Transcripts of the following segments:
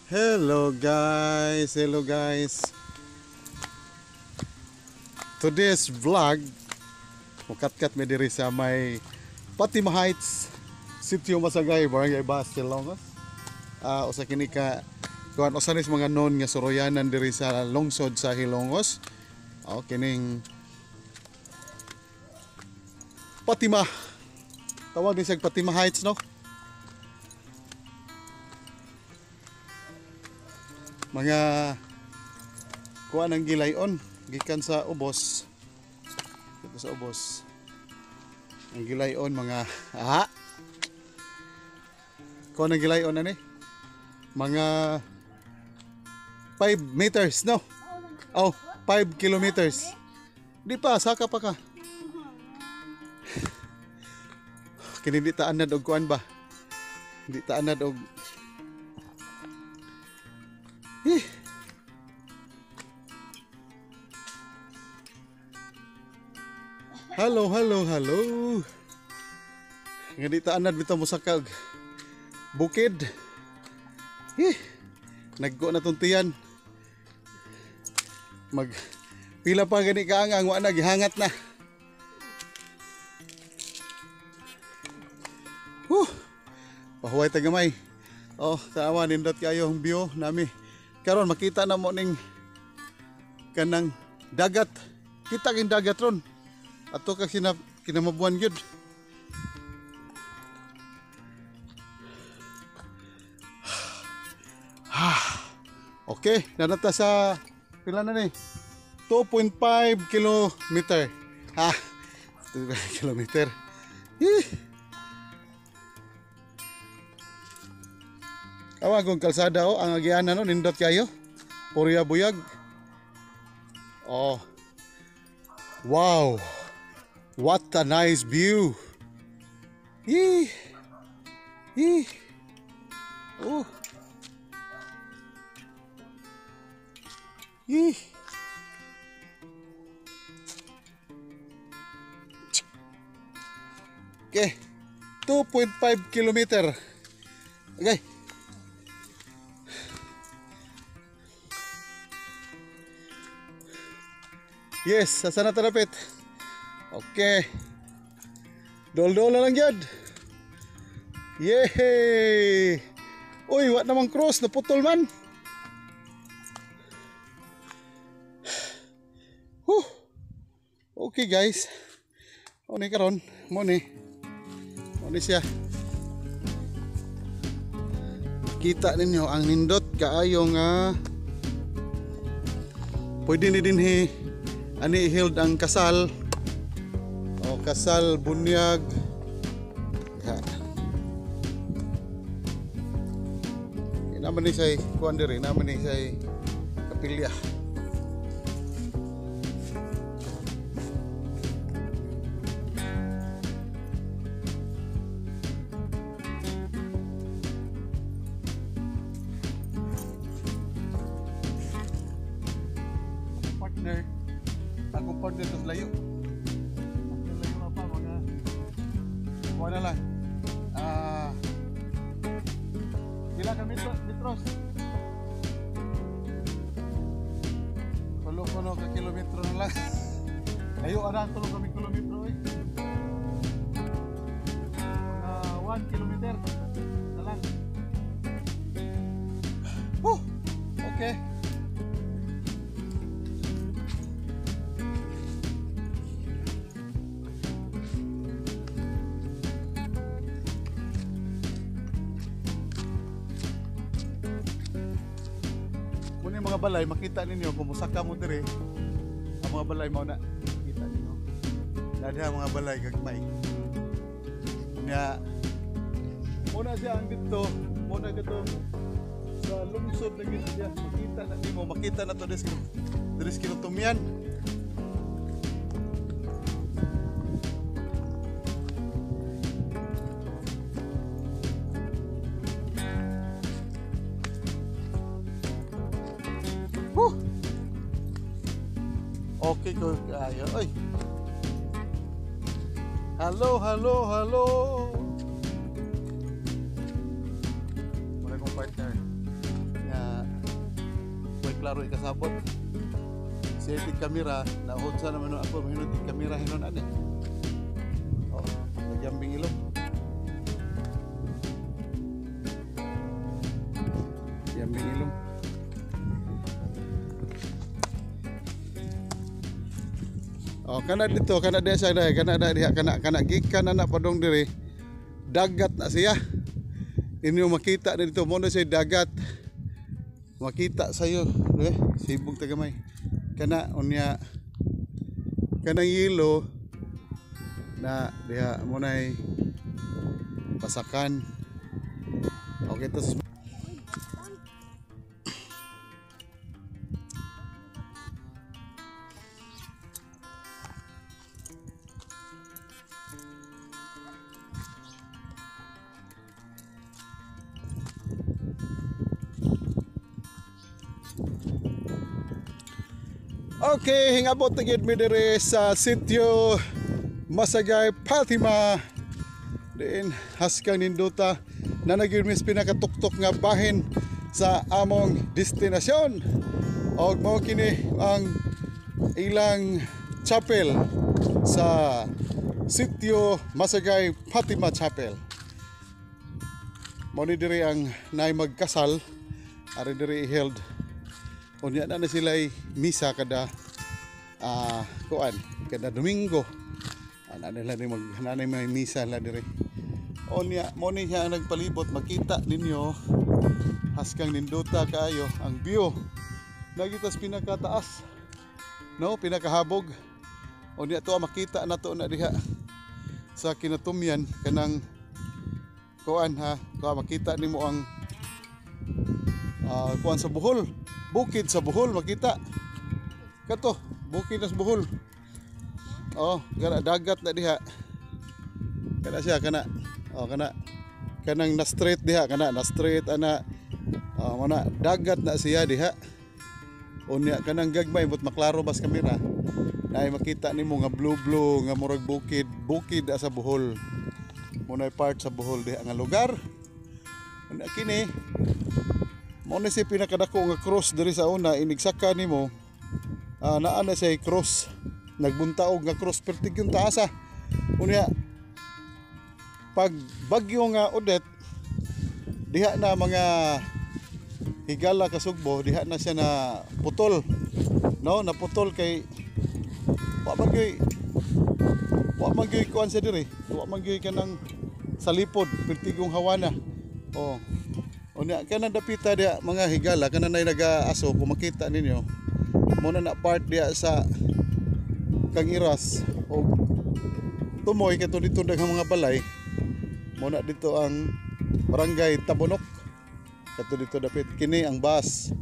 Hello guys, hello guys. Today's vlog, mukatkat mi diri sa may Fatima Heights, Sitio Masagay, Barangay Baas, Hilongos. Usa kini ka kuan, usa ni sa mga known nga suroyanan diri sa lungsod sa Hilongos. Oh, kining Fatima. Tawag ni siya Fatima Heights, no? Mga kuan ang gilayon gikan sa ubos, dito sa ubos ang gilayon, mga kuan ang gilayon ani mga 5 meters, no? Oh, 5 kilometers. Di pa, saka pa ka kini, di ta anad og kuan ba, di ta anad og. Eh. Hello, hello, hello. Nga di ta anad bitaw mosaka og bukid. Eh. Naggo na tong tiyan. Mag pila pa gani ka ang wa na gihangat na. Huh. Pahuway ta gamay. Oh, taawa, nindot kayo ang view nami. Karon makita na mo ning kanang dagat. Kita king dagat ron. Ato ka kinamabuan gyud. Okay, nanata sa pila na ni? 2.5 kilometer. Ha, 2.5 kilometer. Eh. Awagong kalsada oh, ang agianan no, nindot kayo. Purya buyag. Oh. Wow. What a nice view. Yee. Yee. Oh. Yee. Okay. 2.5 kilometer. Okay. Yes, asa na talapit. Okay. Dol-dol na lang yun. Yay! Uy, wa namang cross, naputol man. Huh. Okay guys. O ni karon, mo ni. Mo ni siya. Kita ninyo ang nindot kaayo nga pwede ni dinhi ani i-held ang kasal. O kasal, bunyag. Ya. Naman ni say kuan diri, naman ni say kapilya. Partner, ako partner tas layo. Layo pa mga kuan na lang. Pila ka metros? Tulo ko ka kilometro na lang. Layo ara, tulo kami kilometro eh. Mga 1 kilometer na lang. Woo! Okay. Mga balay makita ninyo kung mosaka mo diri, ang mga balay mao na kita ninyo. Dada mga balay gagmay. Nya muna siya ang dito, muna dito sa lungsod na gid siya. Makita na nimo, makita na to diri sa Kinutumian. Okay ko kayo. Ay. Hello, hello, hello. Wala kong partner. Nga Klaro ikasabot. Siya tig kamera, nahod sa naman ako mahinod tig kamera hinon ani. Oh, nagyambing ilong. Yambing ilong. Oh, kana dito, kana diha sa dai, kana diha, kana kana gikan na padong diri. Dagat na siya. Inyo makita na dito mo na siya dagat. Makita sayo, eh, sibog tagamay. Kana unya kanang yelo na diha mo nay pasakan. Okay, tas okay, hingabot na gyud mi diri sa sitio Masagay Fatima. Diin haskang nindota na nagyud mi sa pinakatuktok nga bahin sa among destinasyon. Og mao kini ang ilang chapel sa sitio Masagay Fatima Chapel. Mao ni diri ang naay magkasal, ari diri held. Unya na na sila'y misa kada kuan kada Domingo. Ana nila ni mag nanay may misa la diri. Unya mo ni siya ang nagpalibot, makita ninyo haskang nindota kaayo ang view. Nagitas pinakataas. No, pinakahabog. Unya to makita nato na diha sa kinatumyan kanang kuan ha, to makita nimo ang kuan sa Bohol. Bukid sa Bohol makita. Kato, bukid sa Bohol. Oh, kana dagat na diha. Kana siya kana. Oh, kana. Kanang na straight diha, kana na straight ana. Oh, mana dagat na siya diha. Unya kanang gagmay but maklaro bas kamera. Naay makita nimo nga blue blue nga murag bukid, bukid sa Bohol. Munay part sa Bohol diha nga lugar. Unya kini mao ni siya pinakadako nga cross diri sa una, inigsaka nimo naa na siya cross, nagbuntaog nga cross pertig yung taasa. Unya pag bagyo nga Odette diha na mga higala kasugbo, diha na siya na putol. No, naputol kay wa man gyud kuan siya diri, wa man gyud kanang salipod pertigong hawana. Oh. Unya kanang dapita diha mga higala kanang nay nag-aso kung makita ninyo mo na part diha sa Kangiras o tumoy kato dito daghang mga balay mo na dito ang barangay Tabunok kato dito dapit kini ang bus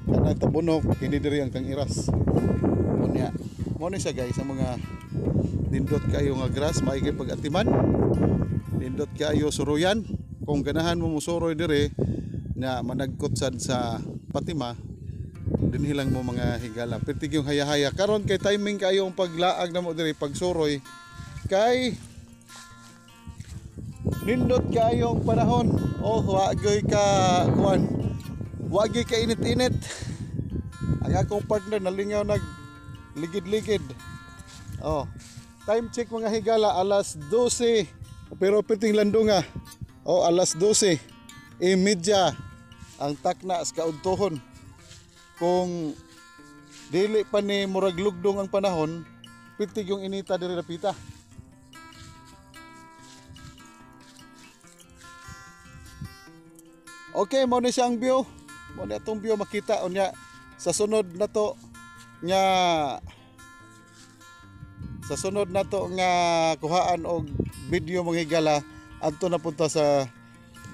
kanang Tabunok kini diri ang Kangiras. Unya mo ni siya guys ang mga nindot kayo nga grass maigi pag-atiman, nindot kayo suruyan. Kung ganahan mo musuroy diri na managkot sad sa Fatima, dinhi lang mo mga higala. Pertig yung haya-haya karon kay timing kayo ang paglaag namo diri pagsuroy kay nindot kayo ang panahon. Oh, wa gyud ka kuan, wa gyud ka init-init. Ang akong partner nalingaw nag ligid-ligid. Oh, time check mga higala alas 12 pero perting landunga. Oh, alas 12:30 ang takna sa kaudtohon. Kung dili pa ni murag lugdong ang panahon, pitig yung inita diri dapita. Okay, mao ni siya ang view. Mao ni atong view makita unya sa sunod na to nga sa sunod na to nga kuhaan og video mga higala adto na punta sa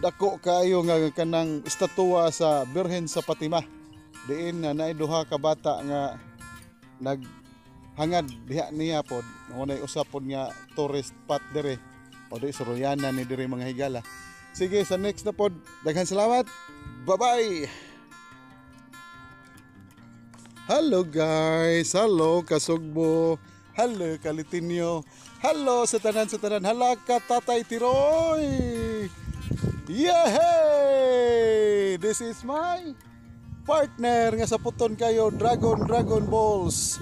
dako kaayo nga kanang estatua sa Birhen sa Fatima. Diin na naay duha ka bata nga naghangad diha niya pod. Mao nay usa pod nga tourist spot diri. O di suroyanan ni diri mga higala. Sige, sa next na pod. Daghan salamat. Bye-bye. Hello guys. Hello kasugbo. Hello kalitinyo. Hello sa tanan sa tanan. Hala ka Tatay Tiroy. Yay! This is my partner nga saputon kayo Dragon Dragon Balls.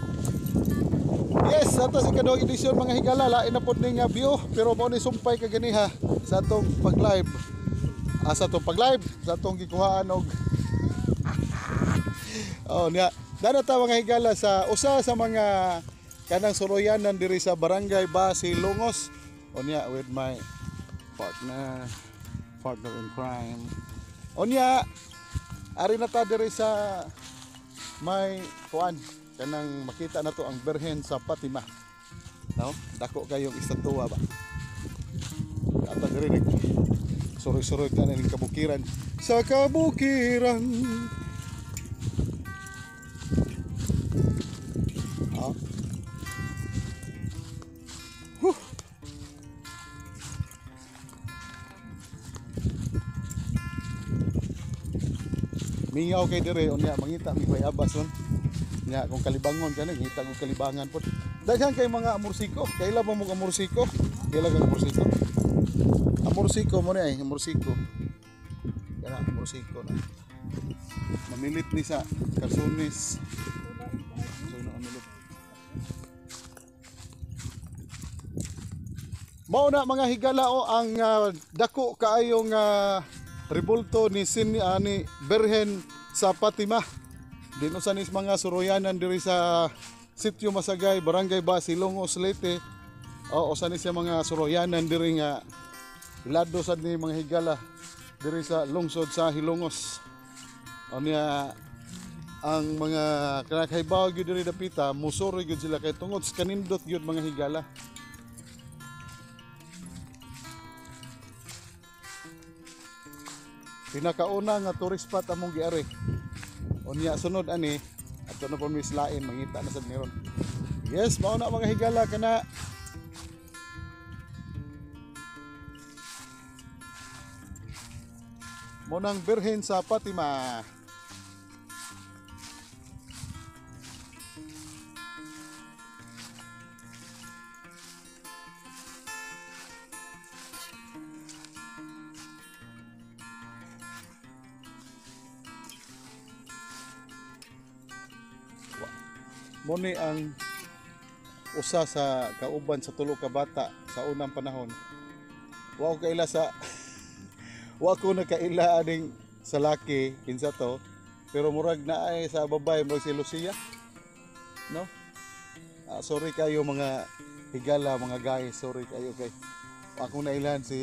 Yes, ato sa ikaduhang edisyon mga higala, lain na pod ning view pero mao ni sumpay kaganiha sa atong pag-live. Sa atong pag-live, sa atong gikuhaan og oh niya. Dana ta mga higala sa usa sa mga kanang suroyanan diri sa Barangay Basilongos. Unya with my partner in crime. Unya ari na ta diri sa may kuan kanang makita na to ang Birhen sa Fatima. No? Dako kayong istatua ba. Ata diri nag suroy-suroy ta ning kabukiran. Sa kabukiran. Ah. Huh. Mingaw kay dire unya mangita mi bayabas ron. Nya kung kalibangon kani ngita kung kalibangan pod. Daghan kay mga amursiko. Kaila ba mo amursiko? Kaila kang amursiko? Amursiko mo ni ay amursiko. Kana amursiko na. Mamilit ni sa karsunis. So na amilit. Mao na mga higala o ang dako kaayong rebulto ni ni Birhen sa Fatima. Dinusa ni mga suroyanan diri sa Sitio Masagay, Barangay Basilongos, Leyte. O usa ni siya mga suroyanan diri nga ilado sad ni mga higala diri sa lungsod sa Hilongos. Unya ang mga kanakaybaw gyud diri dapita musuroy gyud sila kay tungod sa kanindot gyud mga higala. Pinakauna nga tourist spot among giari. Unya sunod ani ato na pud mislain mangita na sad meron. Yes, mao na mga higala kana. Mo nang Birhen sa Fatima. Muni ang usa sa kauban sa tulo ka bata sa unang panahon. Wa ko kaila sa wa ko nakaila aning sa laki kinsa to, pero murag naay sa babae murag si Lucia. No? Sorry kayo mga higala, mga guys, sorry kayo kay akong nailan si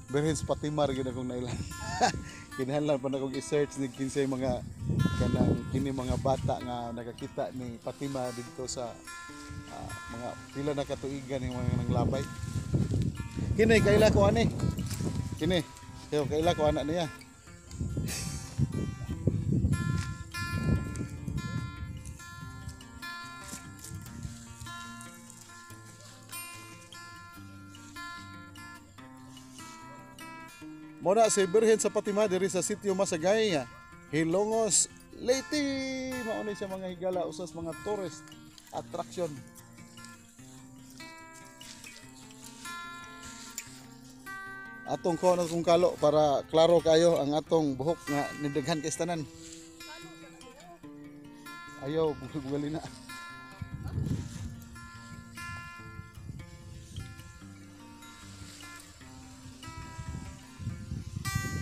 Birhen sa Fatima gyud akong nailan. Kinahanglan pa na kong i-search ni kinsay mga kanang kini mga bata nga nakakita ni Fatima didto sa mga pila na katuigan ni mga nanglabay. Kini kaila ko ani. Kini kayo kaila ko ana niya. Muna si Birhen sa Fatima diri sa Sitio Masagay, Hilongos, Leyte. Mao ni siya mga higala usas mga tourist attraction. Atong kuha na kung kalo para klaro kayo ang atong buhok nga nidaghan kay tanan. Ayaw, bugali na.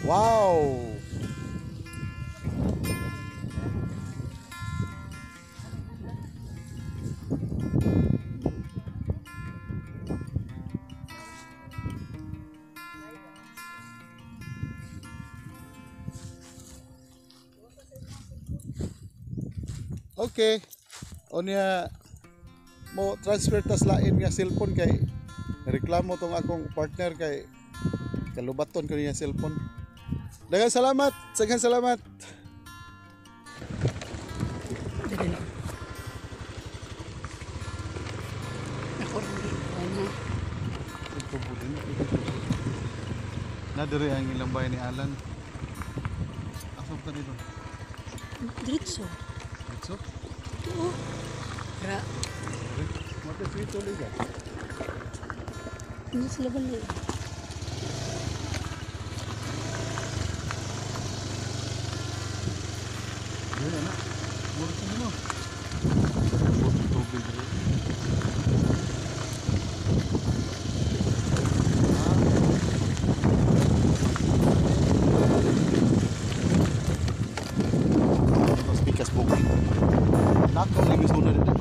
Wow! Okay. Unya mo transfer tas lain nga cellphone kay reklamo tong akong partner kay kalubaton ko niya cellphone. Daghang salamat, daghang salamat. Na diri ang ilang bahay ni Alan. Asa ta dito? Diretso. Diretso? Ito. Ra. Mate frito liga. Hindi sila balik. Yun na. Mura sa mo. Tubig rin. Tapos pikas bukid. Nakaw lang yung zona dito.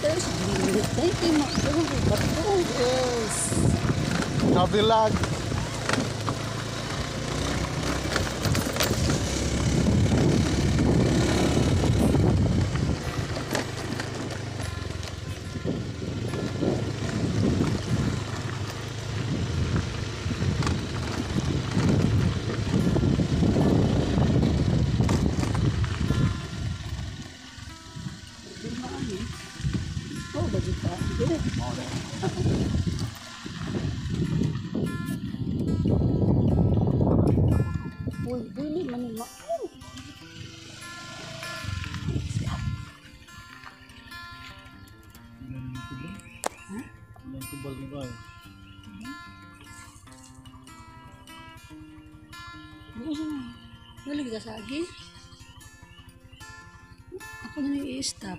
There's thank you, ma. Bato. Yes! Travelag! Di maano. Oh, ba dito? Dire. Mao na. Uy, dili man ni ma. Ilang tubal ni ba? Buo na. Wala kita sa agi. Ako na nang i-stop.